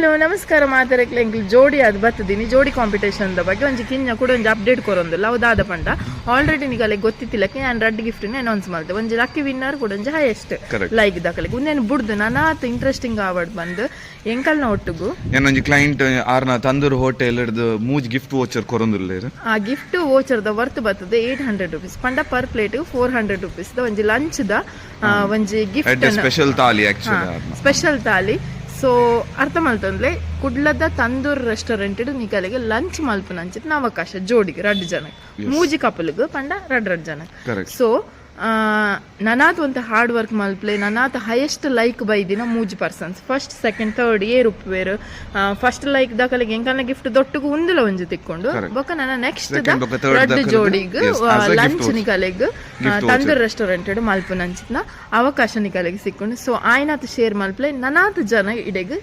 Hello, ನಮಸ್ಕಾರ ಮಾತೆರೆಗ್ಲ. ಎಂಕ್ಲು ಜೋಡಿ ಅದು ಬತ್ತದಿನಿ. ಜೋಡಿ ಕಾಂಪಿಟೇಷನ್ the ಬಗ್ಗೆ ಒಂಜಿ ಕಿನ್ನ ಕೂಡ ಒಂಜಿ ಅಪ್ಡೇಟ್ ಕೊರೊಂದುಲ್ಲ. ಅವು ದಾದ ಪಂಡ, ಆಲ್ರೆಡಿ ನಿಗಲೆ ಗೊತ್ತಿತ್ತಿಲ್ಲಕ್ಕೆ ಯಾನ್ ರಡ್ಡ್ ಗಿಫ್ಟ್ ಅನೌನ್ಸ್ ಮಲ್ತೆ. ಒಂಜಿ ಲಕ್ಕಿ ವಿನ್ನರ್ ಕೂಡ ಒಂಜಿ ಹೈಯೆಸ್ಟ್ Correct. Like ದಕಲೆಗ್. ಉಂದೆನ್ ಬುಡ್ದು ನನಾತ್ ಇಂಟ್ರೆಸ್ಟಿಂಗ್ ಆವಡ್ ಬಂದ್ ಎಂಕಲ್ನ ಒಟ್ಟುಗು ಏನೊಂಜಿ ಕ್ಲೈಂಟ್ ಆರ್ನ ತಂದೂರು ಹೋಟೆಲ್ ಹಿಡ್ದು ಮೂಜ್ ಗಿಫ್ಟ್ ವೋಚರ್ ಕೊರೊಂದುಲ್ಲೆರ್. ಆ ಗಿಫ್ಟ್ ವೋಚರ್ ದ ವರ್ತ್ ಬರ್ತದೆ ₹800. ಪಂಡ ಪರ್ ಪ್ಲೇಟ್ ₹400 ದ ಒಂಜಿ ಲಂಚ್ ದ ಒಂಜಿ gift. Special thali actually. Special thali. So ಅರ್ಥ ಮಲ್ತೊಂದ್ಲೆ, ಕುಡ್ಲದ ತಂದೂರ್ ರೆಸ್ಟೋರೆಂಟ್ ನಿಕಲೆಗೆ ಲಂಚ್ ಮಲ್ಪುನಂಚಿನ ಅವಕಾಶ ಜೋಡಿಗೆ ರಡ್ಡ್ ಜನ, ಮೂಜಿ ಕಪಲ್ಗ್ ಪಂಡ ರಡ್ಡ್ ರಡ್ಡ್ ಜನ. ಕರೆಕ್ಟ್. ಸೊ ನನಾತ್ ಒಂತ ಹಾರ್ಡ್ ವರ್ಕ್ ಮಲ್ಪ್ಲೆ. ನನಾತ್ ಹೈಯೆಸ್ಟ್ ಲೈಕ್ ಬೈದಿನ ಮೂಜಿ ಪರ್ಸನ್ಸ್, ಫಸ್ಟ್, ಸೆಕೆಂಡ್, ಥರ್ಡ್ ಏರ್ ಉಪ್ಪುವೆರ್, ಫಸ್ಟ್ ಲೈಕ್ ದಾಕಲಿಗೆ ಎಂಕಲ್ನ ಗಿಫ್ಟ್ ದೊಟ್ಟುಗು ಉಂದುಲ ಒಂಜಿ ತಿಕ್ಕೊಂಡು. Correct. ಬೊಕ್ಕ ನನ್ನ ನೆಕ್ಸ್ಟ್ Second ಬೊಕ್ಕ third ರಡ್ಡ್ ದಕಲೆಗ್ ಜೋಡಿಗ್ yes, as a gift lunch voucher. ನಿಕಲೆಗ್ Gift. Tandoor restaurant ಮಲ್ಪುನಂಚಿನ ಅವಕಾಶ ನಿಕಲೆಗ್ ಸಿಕ್ಕೊಂಡು. ಸೊ ಆಯ್ನಾತ್ ಶೇರ್ ಮಲ್ಪ್ಲೆ, ನನಾತ್ ಜನ ಇಡೆಗ್.